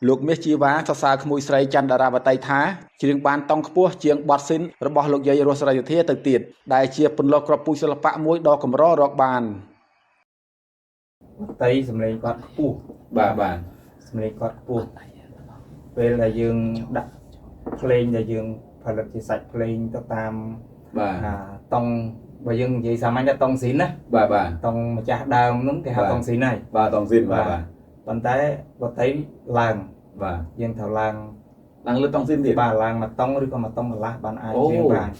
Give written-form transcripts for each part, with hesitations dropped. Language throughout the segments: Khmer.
លោកមាសជីវ៉ាសរសើរក្មួយស្រីច័ន្ទតារាវតីថាច្រៀងបានតង់ខ្ពស់ជាងបទស៊ីនរបស់លោកយាយរស់សេរីសុទ្ធាទៅទៀតដែលជាពន្លកគ្រាប់ពូជសិល្បៈមួយដ៏កម្ររកបាន វតីសំឡេងគាត់ខ្ពស់ បាទបាទ សំឡេងគាត់ខ្ពស់ពេលដែលយើងដាក់ភ្លេងដែលយើងផលិតជាសាច់ភ្លេងទៅតាម បាទ អាតង់បើយើងនិយាយសាមញ្ញថាតង់ស៊ីនណា បាទបាទ តង់ម្ចាស់ដើមហ្នឹងគេហៅតង់ស៊ីនហើយ បាទតង់ស៊ីនបាទបាទ ប៉ុន្តែវតីឡើង បាទ យើងត្រូវឡើង ឡើងលើតង់ស៊ីនទៀត បាទឡើងមួយតង់ឬក៏មួយតង់កន្លះបានអាចច្រៀងបាន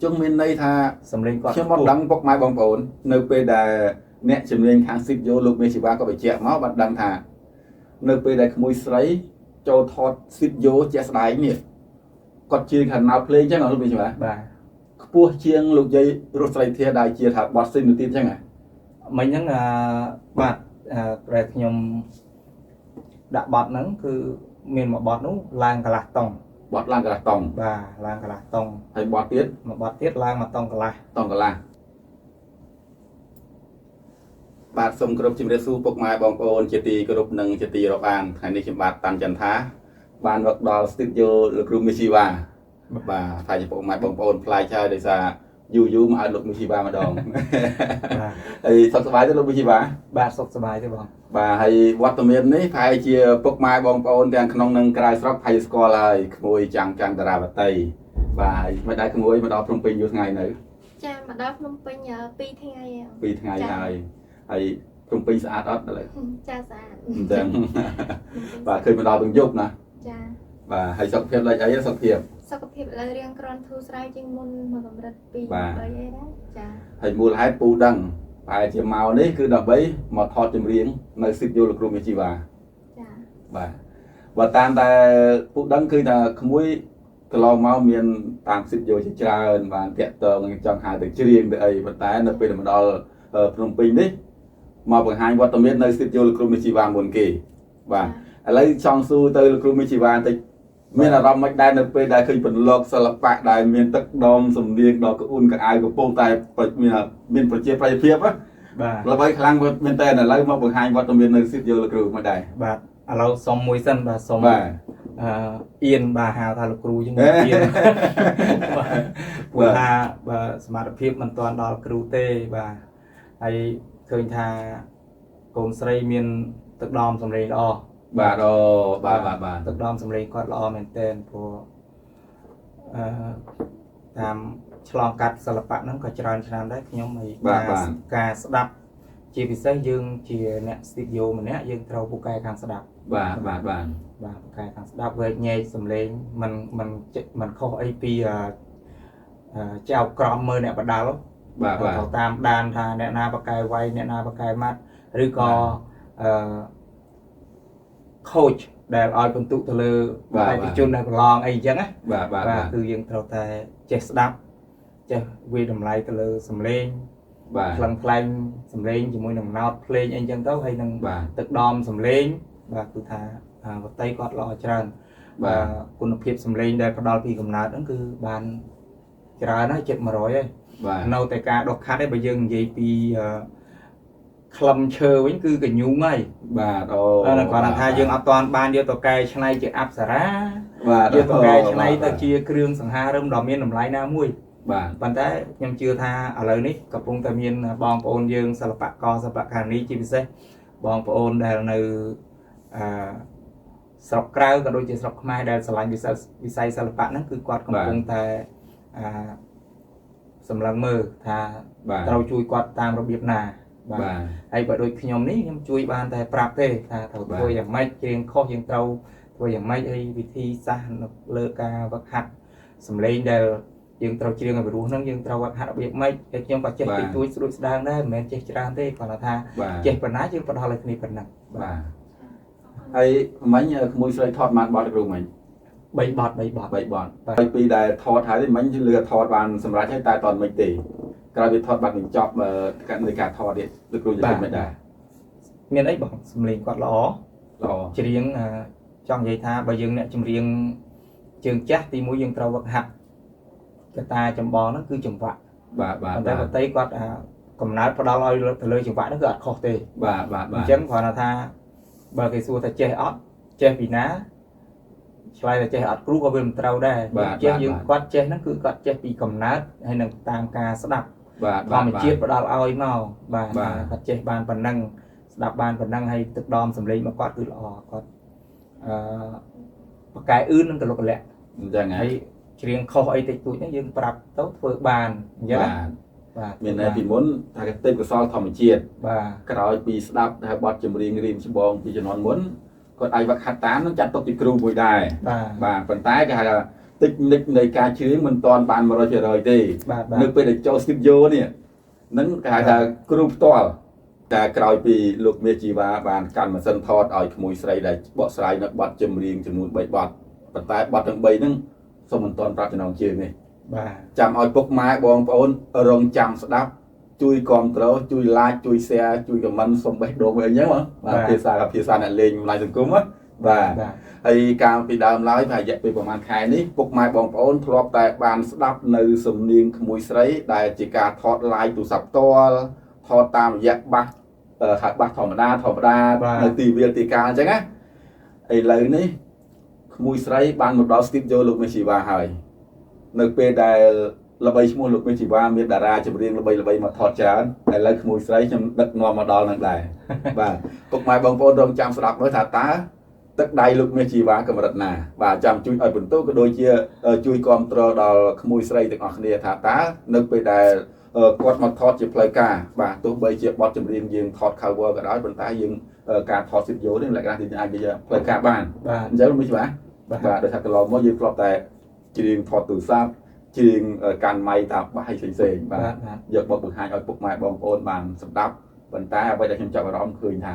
ជុងមានន័យថា សំឡេងគាត់ ខ្ញុំមកដឹងពុកម៉ែបងប្អូននៅពេលដែលអ្នកជំនាញខាងស៊ីតយោលោកមេជីវ៉ាក៏បញ្ជាក់មកបានដឹងថានៅពេលដែលក្មួយស្រីចូលថតស៊ីតយោជាក់ស្ដែងនេះគាត់ជាខាងណៅភ្លេងចឹងលោកមេជីវ៉ា បាទ ខ្ពស់ជាងលោកយាយរស់ស្រីធាដែលជាថាបត់ស៊ីនទៅទៀតចឹងហ៎ មិញហ្នឹងអឺបាទអឺដែលខ្ញុំដាក់បត់ហ្នឹងគឺមានមួយបត់នោះឡើងកន្លះតង់ បត់ឡើងកន្លះតង់ បាទឡើងកន្លះតង់ ហើយបត់ទៀត មួយបត់ទៀតឡើងមួយតង់កន្លះ តង់កន្លះបាទសូមគោរពជំរាបសួរពុកម៉ែបងប្អូនជាទីគោរពនិងជាទីរាប់អានថ្ងៃនេះខ្ញុំបាទតាន់ចន្ទថាបានមកដល់ស្ទូឌីយោលោកគ្រូមីជីវ៉ាបាទថាជាពុកម៉ែបងប្អូនប្លែកហើយដោយសារយូរយូរមកឲ្យលោកមីជីវ៉ាម្ដង បាទ ហើយសុខសប្បាយទេលោកមីជីវ៉ា បាទសុខសប្បាយទេបង បាទហើយវត្តមាននេះប្រហែលជាពុកម៉ែបងប្អូនទាំងក្នុងនិងក្រៅស្រុកប្រហែលជាស្គាល់ហើយក្មួយចាំងចាំងតារាវតីបាទហើយមិនដែរក្មួយមកដល់ភ្នំពេញយូរថ្ងៃនៅ ចាមកដល់ភ្នំពេញ2ថ្ងៃហើយ 2ថ្ងៃហើយហើយភ្នំពេញស្អាតអត់ឥឡូវ ចាស្អាត អញ្ចឹងបាទឃើញមកដល់ទាំងយប់ណា ចា បាទហើយសុខភាពលេចអីសុខភាព សុខភាពឥឡូវរៀងគ្រាន់ធូរស្រាយជាងមុនមួយកម្រិត2 3អីដែរចា ហើយមូលហេតុពូដឹងប្រហែលជាមកនេះគឺដើម្បីមកថតចម្រៀងនៅស្ទូឌីយោលោកគ្រូមេជីវ៉ា ចា បាទបើតាមតែពូដឹងគឺថាក្មួយកន្លងមកមានតាមស្ទូឌីយោជាច្រើនបានតាក់ទងចង់ហៅទៅច្រៀងទៅអីប៉ុន្តែនៅពេលមកដល់ភ្នំពេញនេះមកបង្ហាញវត្តមាននៅស្ទូឌីយោលោកគ្រូមេជីវ៉ាមុនគេបាទឥឡូវចង់សួរទៅលោកគ្រូមេជីវ៉ាបន្តិចមានអារម្មណ៍មិនដែរនៅពេលដែលឃើញពន្លកសិល្បៈដែលមានទឹកដមសំនៀងដ៏ក្អួនក្អៅកំពុងតែមានប្រជាប្រិយភាពណា បាទ ល្បីខ្លាំងមែនតើឥឡូវមកបង្ហាញវត្តមាននៅស្ទូឌីយោលោកគ្រូមិនដែរ បាទឥឡូវសុំមួយសិនបាទសុំ បាទ អឺអៀនបាទហៅថាលោកគ្រូជាងអៀនបាទព្រោះថាបាទសមត្ថភាពមិនទាន់ដល់គ្រូទេបាទហើយឃើញថាកូនស្រីមានទឹកដមសម្លេងល្អ បាទអូបាទបាទបាទ ទឹកដមសម្លេងគាត់ល្អមែនទែនព្រោះអឺតាមឆ្លងកាត់សិល្បៈហ្នឹងក៏ច្រើនឆ្នាំដែរខ្ញុំហើយការស្ដាប់ជាពិសេសយើងជាអ្នកស្ទីឌីយោម្នាក់យើងត្រូវពូកែខាងស្ដាប់ បាទបាទបាទ បាទពូកែខាងស្ដាប់វែកញែកសំឡេងមិនមិនមិនខុសអីពីចៅក្រមមើលអ្នកបដាល់ បាទបាទ ត្រូវតាមដានថាអ្នកណាបកែវាយអ្នកណាបកែម៉ាត់ឬក៏អឺ coach ដែលឲ្យបន្ទុកទៅលើបេក្ខជនដែលប្រឡងអីអញ្ចឹងណា បាទបាទ បាទគឺយើងត្រូវតែចេះស្ដាប់ចេះវាយតម្លៃទៅលើសំឡេង បាទ ខ្លឹងខ្លែងសំឡេងជាមួយនឹងណោតភ្លេងអីអញ្ចឹងទៅហើយនឹង បាទ ទឹកដមសំឡេងបាទគឺថាវតីគាត់ល្អច្រើន បាទ គុណភាពសំឡេងដែលផ្ដល់ពីកំណើតហ្នឹងគឺបានច្រើនហើយជិត100ហើយ បាទ នៅតែការដុសខាត់ឯងបើយើងនិយាយពីក្លឹមឈើវិញគឺកញូងហើយ បាទអូ តែគាត់ថាយើងអត់ទាន់បានយកទៅកែច្នៃជាអប្សរា បាទ យកទៅកែច្នៃទៅជាគ្រឿងសង្ហារឹមដ៏មានតម្លៃណាមួយ បាទ ប៉ុន្តែខ្ញុំជឿថាឥឡូវនេះកំពុងតែមានបងប្អូនយើងសិល្បករសិល្បករនេះជាពិសេសបងប្អូនដែលនៅអឺស្រុកក្រៅក៏ដូចជាស្រុកខ្មែរដែលស្រឡាញ់វិស័យសិល្បៈហ្នឹងគឺគាត់កំពុងតែអឺសម្លឹងមើលថាត្រូវជួយគាត់តាមរបៀបណា បាទ ហើយបើដូចខ្ញុំនេះខ្ញុំជួយបានតែប្រាប់ទេថាត្រូវធ្វើយ៉ាងម៉េចច្រៀងខុសយើងត្រូវធ្វើយ៉ាងម៉េចហើយវិធីសាស្ត្រនៅលើការវឹកហាត់សំឡេងដែលយើងត្រូវច្រៀងឲ្យព្រោះហ្នឹងយើងត្រូវវឹកហាត់របៀបម៉េចហើយខ្ញុំក៏ចេះតិចតួចស្រួចស្ដាងដែរមិនមែនចេះច្រើនទេគ្រាន់តែថាចេះប៉ុណ្ណាយើងផ្ដល់ឲ្យគ្នាប៉ុណ្ណឹង បាទហើយមិញក្មួយស្រីថតបានបត់គ្រូមិញ 3បត់3បត់ 3បត់ហើយពីដែលថតហើយមិញលឺថតបានសម្រាប់ហើយតែតមិនទេក្រោយវាថតបាត់បញ្ចប់នៃការថតទៀតលោកគ្រូយល់មិនដែរ មានអីបងសំឡេងគាត់ល្អ ល្អ ច្រៀងចង់និយាយថាបើយើងអ្នកចម្រៀងជើងចាស់ទីមួយយើងត្រូវវឹកហាត់កត្តាចម្បងហ្នឹងគឺចង្វាក់ បាទបាទ ប៉ុន្តែវតីគាត់កំណើតផ្ដល់ឲ្យទៅលើចង្វាក់ហ្នឹងគឺអត់ខុសទេ បាទបាទបាទ អញ្ចឹងគ្រាន់តែថាបើគេសួរថាចេះអត់ ចេះពីណាឆ្លើយថាចេះអត់គ្រូក៏វាមិនត្រូវដែរចេះយើងគាត់ចេះហ្នឹងគឺគាត់ចេះពីកំណើតហើយនឹងតាមការស្ដាប់ បាទ ធម្មជាតិផ្ដល់ឲ្យមកបាទគាត់ចេះបានប៉ុណ្ណឹងស្ដាប់បានប៉ុណ្ណឹងហើយទឹកដមសម្លេងរបស់គាត់គឺល្អគាត់អឺបកកែអឿននឹងកលុកលៈ អញ្ចឹង ហើយច្រៀងខុសអីតិចតួចហ្នឹងយើងប្រាប់ទៅធ្វើបានអញ្ចឹង បាទមានន័យពីមុនថាគេទេពកោសលធម្មជាតិ បាទ ក្រោយពីស្ដាប់ថាបទចម្រៀងរៀមច្បងពីជំនាន់មុនគាត់អាចវឹកហាត់តាមនឹងចាត់ទុកជាគ្រូមួយដែរ បាទ ប៉ុន្តែគេហៅថាតិចនិចនៃការច្រៀងមិនទាន់បាន 100% ទេ បាទ នៅពេលដែលចូល studio នេះនឹងគេហៅថាគ្រូផ្ទាល់តែក្រោយពីលោកមាសជីវ៉ាបានកាន់ម៉ាស៊ីនថតឲ្យក្មួយស្រីដែលបកស្រាយនៅបទចម្រៀងចំនួន3បទប៉ុន្តែបទទាំង3ហ្នឹងសូមមិនទាន់ប្រាប់ចំណងជើងនេះ បាទ ចាំឲ្យពុកម៉ែបងប្អូនរងចាំស្ដាប់ជួយគ្រប់គ្រងជួយ like ជួយ share ជួយ comment សូមបេះដូងអីចឹងបាទភាសាអ្នកលេងបណ្ដាញសង្គមណាបាទហើយកាលពីដើមឡើយប្រហែលរយៈពេលប្រហែលខែនេះពុកម៉ែបងប្អូនធ្លាប់តែបានស្ដាប់នៅសំនៀងក្មួយស្រីដែលជាការថត live ទូរស័ព្ទផ្ទាល់ថតតាមរយៈបាសហៅបាសធម្មតានៅទីវាលទីកាលអញ្ចឹងណាឥឡូវនេះក្មួយស្រីបានមកដល់ studio លោកមេជីវ៉ាហើយនៅពេលដែលល្បីឈ្មោះលោកមេជីវ៉ាមានតារាចម្រៀងល្បីៗមកថតច្រើនឥឡូវក្មួយស្រីខ្ញុំដឹកនាំមកដល់នឹងដែរបាទពុកម៉ែបងប្អូនរងចាំស្ដាប់មើលថាតើទឹកដៃលោកមេជីវ៉ាកម្រិតណាបាទចាំជួយឲ្យបន្ទូក៏ដូចជាជួយគ្រប់គ្រងដល់ក្មួយស្រីទាំងអស់គ្នាថាតើនៅពេលដែលគាត់មកថតជាផ្លូវការបាទទោះបីជាបទចម្រៀងយើងថត cover ក៏ដោយប៉ុន្តែយើងការថត studio នេះលក្ខណៈទីអាចនិយាយផ្លូវការបានអញ្ចឹងលោកមេជីវ៉ាបាទដោយថាកន្លងមកយើងធ្លាប់តែច្រៀងថតទូរស័ព្ទច្រៀងកាន់ម៉ៃតាមបាសផ្សេងៗបាទយកមកបង្ហាញឲ្យពុកម៉ែបងប្អូនបានស្ដាប់ប៉ុន្តែអ្វីដែលខ្ញុំចាប់អារម្មណ៍ឃើញថា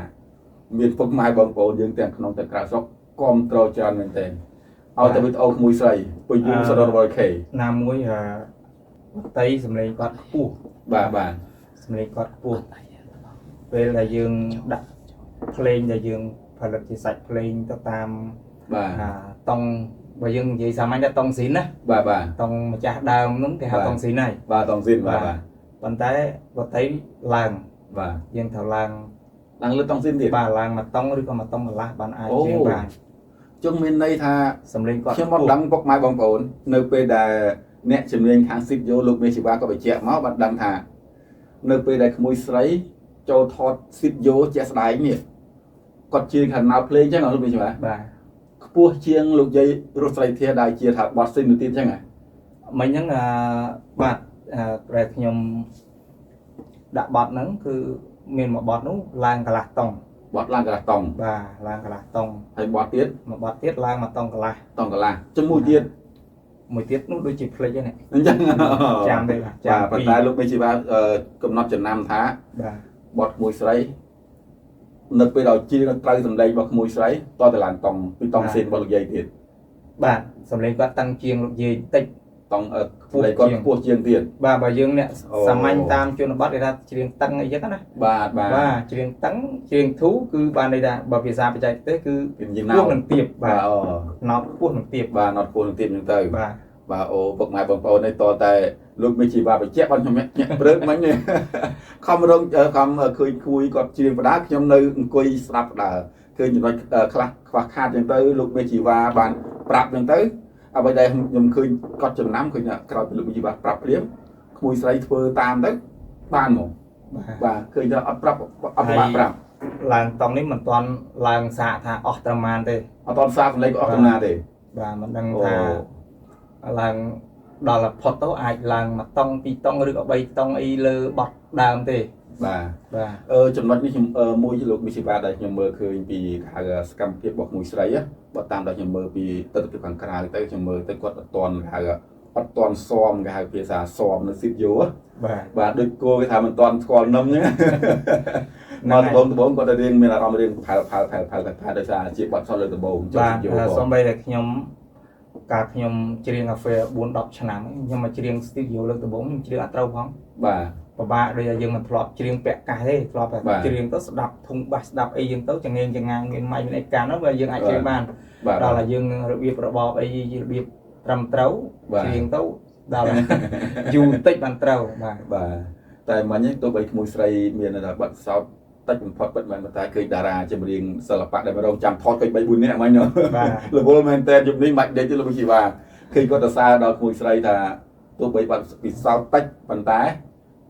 មានពុកម៉ែបងប្អូនយើងទាំងក្នុងទាំងក្រៅស្រុកគាំទ្រច្រើនមែនទែនឲ្យតែវីដេអូក្មួយស្រីពយូសរ 100K ណាមួយតីសម្លេងគាត់ខ្ពស់ បាទបាទ សម្លេងគាត់ខ្ពស់ពេលដែលយើងដាក់ភ្លេងដែលយើងផលិតជាសាច់ភ្លេងទៅតាម បាទ តង់បើយើងនិយាយសាមញ្ញថាតង់ស៊ីនណា បាទបាទ តង់ម្ចាស់ដើមហ្នឹងគេហៅតង់ស៊ីនហើយ បាទតង់ស៊ីនបាទ ប៉ុន្តែបតីឡើង បាទ យើងត្រូវឡើង លើតង់ស៊ីនទៀត បាទឡើងមួយតង់ឬក៏មួយតង់កន្លះបានអាចជាងបាន ជុំមានន័យថា សម្លេងគាត់ ខ្ញុំមកដឹងពុកម៉ែបងប្អូននៅពេលដែលអ្នកជំនាញខាង studio លោកមេជីវ៉ាក៏បញ្ជាក់មកបានដឹងថានៅពេលដែលក្មួយស្រីចូលថត studio ជាក់ស្ដែងនេះគាត់ជាខាងណៅភ្លេងចឹងលោកមេជីវ៉ា បាទ ខ្ពស់ជាងលោកយាយរស់ស្រីធាដែលជាថាបទស៊ីនទៀតចឹងហ៎ មិញហ្នឹងបាទដែលខ្ញុំដាក់បទហ្នឹងគឺមានមួយបទនោះឡើងកន្លះតង់ បទឡើងកន្លះតង់ បាទឡើងកន្លះតង់ ហើយបទទៀត មួយបទទៀតឡើងមួយតង់កន្លះ តង់កន្លះជាមួយទៀត មួយទៀតនោះដូចជាភ្លេចហ្នឹង អញ្ចឹង ចាំទេបាទចាំ ប៉ុន្តែលោកមេជីវ៉ាកំណត់ចំណាំថា បាទ បទមួយស្រីនៅពេលដល់ជាត្រូវសម្លេងរបស់ក្មួយស្រីតទៅឡើងតង់ពីតង់សេនរបស់លោកយាយទៀត បាទសម្លេងគាត់តឹងជាងលោកយាយតិច តង់សម្លេងគាត់ខ្ពស់ជាងទៀត បាទបើយើងអ្នកសាមញ្ញតាមជនបទគេថាច្រៀងតឹងអីចឹងណា បាទបាទ បាទច្រៀងតឹងច្រៀងធូគឺបានន័យថាបើភាសាបច្ចេកទេសគឺ ខ្ពស់ នឹងទៀបបាទណត់ខ្ពស់នឹងទៀប បាទណត់ខ្ពស់នឹងទៀបចឹងទៅ បាទ បាទអូពុកម៉ែបងប្អូននេះតតែលោកមេជីវ៉ាបញ្ជាក់បានខ្ញុំញាក់ព្រឹកមិញខំរងខំឃើញគួយគាត់ច្រៀងបដាខ្ញុំនៅអង្គុយស្ដាប់បដាឃើញចំណុចខ្លះខ្វះខាតចឹងទៅលោកមេជីវ៉ាបានប្រាប់ចឹងទៅអ្វីដែលខ្ញុំឃើញគាត់ចំណាំឃើញក្រោយពីលោកមេជីវ៉ាប្រាប់ភ្លាមក្មួយស្រីធ្វើតាមទៅបានហ្មងបាទឃើញថាអត់ប្រាប់អត់បានប្រាប់ ឡើងតង់នេះមិនទាន់ឡើងសាកថាអស់ត្រឹមបានទេ អត់ទាន់សាកសម្លេងក៏អស់ត្រឹមណាទេ បាទមិនដឹងថាឡើងដល់ផុតទៅអាចឡើងមួយតង់ពីរតង់ឬក៏3តង់អីលើបត់ដើមទេ បាទ បាទ ចំណុចនេះខ្ញុំមួយលោកមីស៊ីវ៉ាដែលខ្ញុំមើលឃើញពីហៅសកម្មភាពរបស់មួយស្រីបើតាមដែលខ្ញុំមើលពីទិដ្ឋភាពខាងក្រៅទៅខ្ញុំមើលទៅគាត់អត់ទាន់ហៅអត់ទាន់សមគេហៅភាសាសមនៅ studio បាទ បាទដូចគោគេថាមិនទាន់ស្គាល់នឹមចឹងមកដំបងគាត់ទៅរៀងមានអារម្មណ៍រៀងផែលផែលផែលផែលផែលដោយសារជាបទសតលើដំបង ចូល studio បាទសូម្បីតែខ្ញុំកាលខ្ញុំច្រៀងកាហ្វេ4 10ឆ្នាំខ្ញុំមកច្រៀង studio លើកដំបូងខ្ញុំច្រៀងអត់ត្រូវផង បាទ ពិបាកដូចថាយើងមិនធ្លាប់ច្រៀងពាក់កាសទេធ្លាប់តែច្រៀងទៅស្ដាប់ធុងបាសស្ដាប់អីយើងទៅចងេងចងាងមានម៉ៃមានអីកាន់ទៅយើងអាចច្រៀងបានដល់តែយើងរបៀបរបបអីរបៀបត្រឹមត្រូវច្រៀងទៅដល់យូរបន្តិចបានត្រូវបាទ បាទតែមិញទោះបីក្មួយស្រីមានបាត់សោត តិចបំផុតពិតមែនតែឃើញតារាចម្រៀងសិល្បៈដែលមករងចាំថតឃើញ3 4នាក់មិញនោះ បាទ រវល់មែនតើយប់នេះមិនដេកទេលោកជីវ៉ាឃើញគាត់ទៅសើដល់ក្មួយស្រីថាទោះបីបាត់ពិសោធន៍តិចប៉ុន្តែ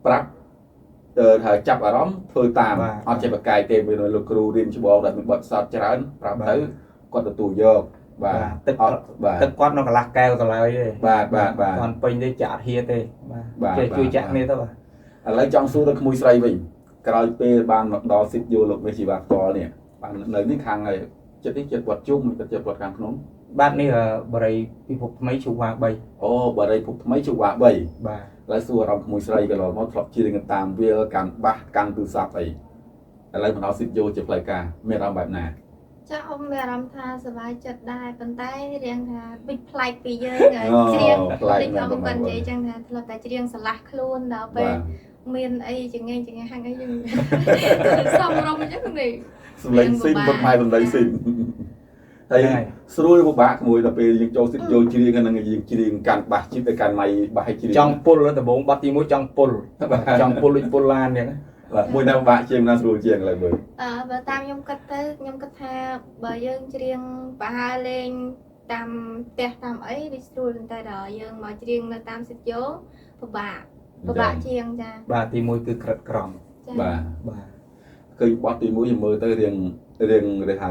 ប្រាប់ទៅថាចាប់អារម្មណ៍ធ្វើតាមអត់ចេះប្រកែកទេមានលោកគ្រូរៀនច្បងដែលមានបទពិសោធន៍ច្រើនប្រាប់ទៅគាត់ទទួលយកបាទ ទឹក អត់បាទ ទឹកគាត់នៅកន្លះកែវទៅឡើយទេ បាទបាទបាទ គាត់ពេញទេចាក់អត់ហៀទេ បាទ ចេះជួយចាក់គ្នាទៅបាទ ឥឡូវចង់សួរដល់ក្មួយស្រីវិញក្រោយពេលបានមកដល់សិទ្ធយោលោកមេជីវ៉ាផ្ទាល់នេះបាននៅនេះខាងហើយចិត្តនេះចិត្តវត្តជុំចិត្តចិត្តវត្តខាងក្នុង បាទនេះបរិយពិភពថ្មីជូវ៉ា3 អូបរិយភពថ្មីជុំវ៉ា3 បាទ ឥឡូវសួរអារម្មណ៍ក្មួយស្រីកន្លងមកធ្លាប់ច្រៀងតាមវាលកាន់បាសកាន់ទូរស័ព្ទអីឥឡូវមកដល់សិទ្ធយោជាផ្លូវការមានអារម្មណ៍បែបណា ចាអ៊ំមានអារម្មណ៍ថាសប្បាយចិត្តដែរប៉ុន្តែរៀងថាវិចប្លែកពីយើងច្រៀង ប្លែក ដូច មែនបង អ៊ំគាត់និយាយចឹងថាធ្លាប់តែច្រៀងស្រឡះខ្លួនដល់ពេល បាទ មានអីចងេងចងហាំងអីយើង សំរុំចឹងនេះ សំឡេងស៊ីនពុតម៉ែសំឡេងស៊ីនហើយស្រួលពិបាកក្មួយដល់ពេលយើងចូលសិទ្ធយោច្រៀងហ្នឹងយើងច្រៀងកាន់បាសជីទៅកាន់ម៉ៃបាសឲ្យច្រៀង ចង់ពុលដំបងបាត់ទី1ចង់ពុល បាទ ចង់ពុលដូចពុលឡានចឹង បាទមួយណាពិបាកជាងណាស្រួលជាងឥឡូវមើល បើតាមខ្ញុំគិតទៅខ្ញុំគិតថាបើយើងច្រៀងប្រហើរលេងតាមផ្ទះតាមអីវាស្រួលប៉ុន្តែដល់យើងមកច្រៀងនៅតាមស្ទូឌីយោពិបាកពិបាកជាងចា បាទទី1គឺក្រិតក្រម ចា បាទ បាទ ឃើញបទទី1ខ្ញុំមើលទៅរៀងរៀងគេហៅ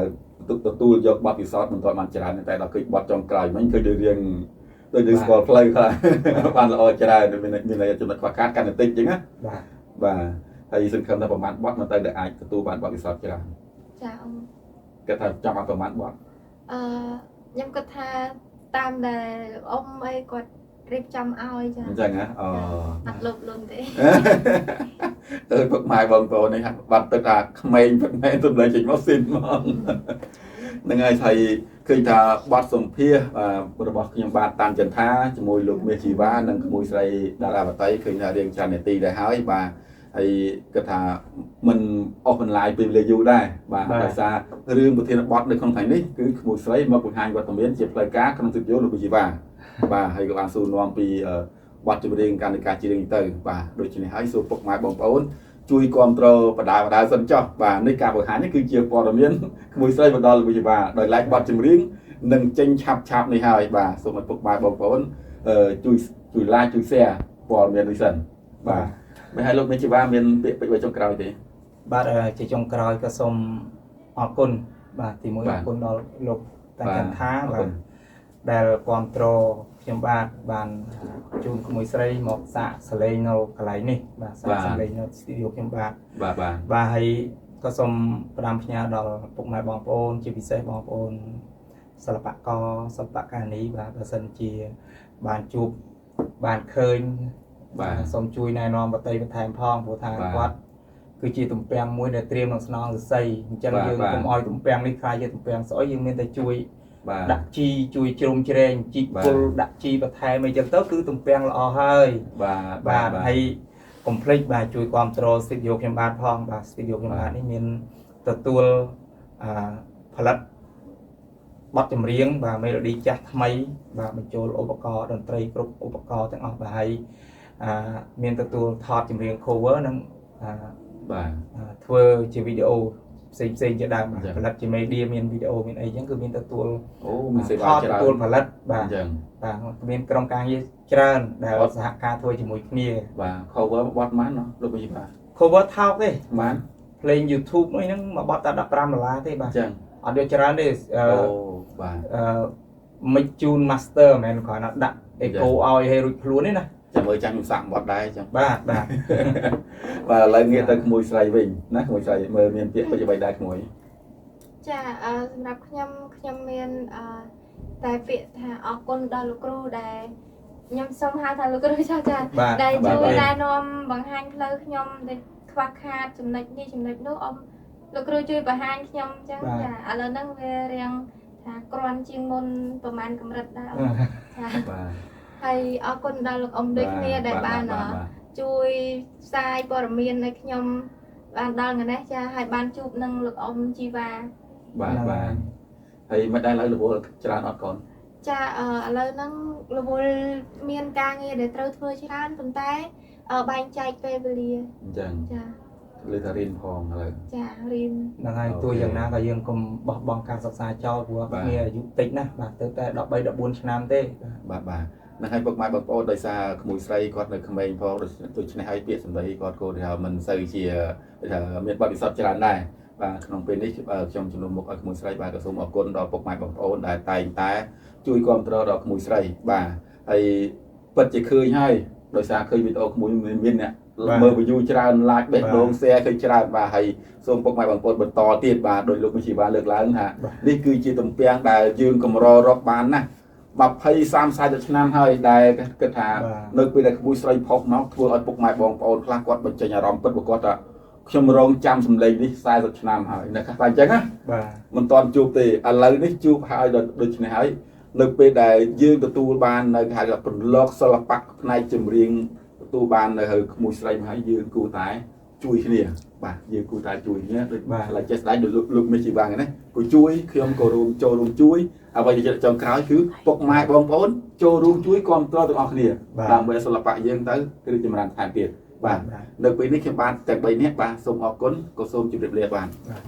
ទទួលយកបទពិសោធន៍មិនទាន់បានច្រើនតែដល់ឃើញបទចុងក្រោយមិញឃើញដូចរៀងដូចយើងស្គាល់ផ្លូវខ្លះបានល្អច្រើនមានមានចំណុចខ្វះខាតកាន់តែតិចចឹងណា បាទ បាទហើយសង្ឃឹមថាប្រហែលបទមកទៅដែលអាចទទួលបានបទពិសោធន៍ច្រើន ចាអ៊ំ គាត់ថាចង់ឲ្យប្រហែលបទ អឺខ្ញុំគិតថាតាមដែលអ៊ំអីគាត់រៀបចំឲ្យចា អញ្ចឹងហ៎អូ អត់លោភលន់ទេ ទៅពុកម៉ែបងប្អូននេះបាត់ទឹកថាក្មេងពុកម៉ែទំលេងចេញមកស៊ីនហ្មងហ្នឹងហើយហើយឃើញថាបទសម្ភាសរបស់ខ្ញុំបាទតាន់ចន្ទថាជាមួយលោកមាសជីវ៉ានិងក្មួយស្រីតារាវតីឃើញថារៀងច្រើននាទីដែរហើយបាទហើយគាត់ថាមិនអស់បន្លាយពេលវេលាយូរដែរបាទដោយសាររឿងប្រធានបទនៅក្នុងថ្ងៃនេះគឺក្មួយស្រីមកបង្ហាញវត្តមានជាផ្លូវការក្នុងស្ទូឌីយោលោកមាសជីវ៉ាបាទហើយក៏បានសួរនាំពីបទចម្រៀងការនៃការច្រៀងទៅបាទដូច្នេះហើយសួរពុកម៉ែបងប្អូនជួយគ្រប់គ្រងបដាបដាសិនចុះបាទនេះការបង្ហាញនេះគឺជាព័ត៌មានក្មួយស្រីបណ្ដល់លោកវិជ្ជាបាទដោយឡែកបទចម្រៀងនឹងចេញឆាប់ឆាប់នេះហើយបាទសូមឲ្យពុកម៉ែបងប្អូនជួយជួយ like ជួយ share ព័ត៌មាននេះសិនបាទមិនហើយលោកវិជ្ជាបាទមានពាក្យពេចន៍អ្វីចុងក្រោយទេ បាទជាចុងក្រោយក៏សូមអរគុណបាទទី1អរគុណដល់លោកតាន់ចន្ទថាបាទដែលគ្រប់គ្រងខ្ញុំបាទបានជូនក្មួយស្រីមកសាកសលេងនៅកន្លែងនេះបាទសាកសលេងនៅស្ទូឌីយោខ្ញុំបាទ បាទបាទ បាទហើយក៏សូមផ្ដាំផ្ញើដល់ពុកម៉ែបងប្អូនជាពិសេសបងប្អូនសិល្បករសិល្បករនីបាទបើសិនជាបានជួបបានឃើញ បាទ សូមជួយណែនាំបតីបន្ថែមផងព្រោះថាគាត់គឺជាទំពាំងមួយដែលត្រៀមនឹងស្នងសរសៃអញ្ចឹងយើងកុំឲ្យទំពាំងនេះខ្លាយជាទំពាំងស្អុយយើងមានតែជួយដាក់ជីជួយជ្រោមជ្រែងជីកពុលដាក់ជីបន្ថែមអីចឹងទៅគឺទំពាំងល្អហើយ បាទ បាទហើយកុំភ្លេចបាទជួយគ្រប់គ្រងស្ទូឌីយោខ្ញុំបាទផងបាទស្ទូឌីយោខ្ញុំបាទនេះមានទទួលផលិតបទចម្រៀងបាទមេឡូឌីចាស់ថ្មីបាទបញ្ចូលឧបករណ៍តន្ត្រីគ្រប់ឧបករណ៍ទាំងអស់បាទហើយមានទទួលថតចម្រៀង cover និង បាទ ធ្វើជាវីដេអូផ្សេងផ្សេងជាដើមផលិតជា media មានវីដេអូមានអីចឹងគឺមានទទួល អូមានសេវាច្រើន ទទួលផលិតបាទបាទមានក្រុមការងារច្រើនដែលសហការធ្វើជាមួយគ្នា បាទ cover បទប៉ុន្មានលោកវិជ្ជាបាទ cover ថោកទេ ប៉ុន្មាន ភ្លេង YouTube អីហ្នឹងមួយបទតែ15ដុល្លារទេបាទ ចឹង អត់យកច្រើនទេ អូបាទ mix tune master មិនមែនគ្រាន់តែដាក់ echo ឲ្យឲ្យរួចខ្លួនទេណា ចាំមើលចាំខ្ញុំសាក់បទដែរចឹង បាទបាទ បាទឥឡូវងាកទៅក្មួយស្រីវិញណាក្មួយស្រីមើលមានពាក្យពេចន៍អ្វីដែរក្មួយ ចាសម្រាប់ខ្ញុំខ្ញុំមានតែពាក្យថាអរគុណដល់លោកគ្រូដែលខ្ញុំសូមហៅថាលោកគ្រូចាចាដែលជួយណែនាំបង្ហាញផ្លូវខ្ញុំដែលខ្វះខាតចំណុចនេះចំណុចនោះអ៊ំលោកគ្រូជួយបង្ហាញខ្ញុំចឹងចាឥឡូវហ្នឹងវារៀងថាគ្រាន់ជាងមុនប្រហែលកម្រិតដែរចា បាទ ហើយអរគុណដល់លោកអ៊ំដូចគ្នាដែលបានជួយផ្សាយព័ត៌មានឲ្យខ្ញុំបានដល់ថ្ងៃនេះចាហើយបានជួបនឹងលោកអ៊ំជីវ៉ា បាទបាទហើយមិនដែរឡើយរវល់ច្រើនអត់កូន ចាឥឡូវហ្នឹងរវល់មានការងារដែលត្រូវធ្វើច្រើនប៉ុន្តែបែងចែកពេលវេលា អញ្ចឹង ចា លើថារៀនផងឥឡូវ ចារៀន ហ្នឹងហើយទោះយ៉ាងណាក៏យើងកុំបោះបង់ការសិក្សាចោលព្រោះគ្នាអាយុតិចណាស់បាទទៅតែ13 14ឆ្នាំទេ បាទបាទហ្នឹងហើយពុកម៉ែបងប្អូនដោយសារក្មួយស្រីគាត់នៅក្មេងផងដូច្នេះហើយពាក្យសម្ដីគាត់ក៏ថាមិនសូវជាថាមានបទពិសោធន៍ច្រើនដែរបាទក្នុងពេលនេះខ្ញុំជំនុំមុខឲ្យក្មួយស្រីបាទក៏សូមអរគុណដល់ពុកម៉ែបងប្អូនដែលតែងតែជួយគាំទ្រដល់ក្មួយស្រីបាទហើយពិតជាឃើញហើយដោយសារឃើញវីដេអូក្មួយមានអ្នកមើល view ច្រើន like បេះដូង share ឃើញច្រើនបាទហើយសូមពុកម៉ែបងប្អូនបន្តទៀតបាទដោយលោកមីជីវ៉ាលើកឡើងថានេះគឺជាទំពាំងដែលយើងកម្ររកបានណាស់20 30 40ឆ្នាំហើយដែលគិតថានៅពេលដែលក្មួយស្រីផុសមកធ្វើឲ្យពុកម៉ែបងប្អូនខ្លះគាត់បញ្ចេញអារម្មណ៍ពិតរបស់គាត់ថាខ្ញុំរងចាំសម្លេងនេះ40ឆ្នាំហើយណាតែអញ្ចឹងណា បាទ មិនតាន់ជួបទេឥឡូវនេះជួបហើយដូច្នេះហើយនៅពេលដែលយើងទទួលបាននៅគេហៅថាពន្លកសិល្បៈផ្នែកចម្រៀងទទួលបាននៅហើយក្មួយស្រីមកហើយយើងគួរតែជួយគ្នាបាទយើងគួរតែជួយគ្នាដូច បាទ ឥឡូវចេះស្ដាយដូចលោកមេជីវ៉ាងហ្នឹងណាគួរជួយខ្ញុំក៏រួមចូលរួមជួយអ្វីដែលចុងក្រោយគឺពុកម៉ែបងប្អូនចូលរួមជួយគ្រប់គ្រងទាំងអស់គ្នាដើម្បីសិល្បៈយើងទៅរីកចម្រើនថែមទៀតបាទនៅពេលនេះខ្ញុំបាទទាំង3នាក់បាទសូមអរគុណក៏សូមជម្រាបលាបាទ បាទ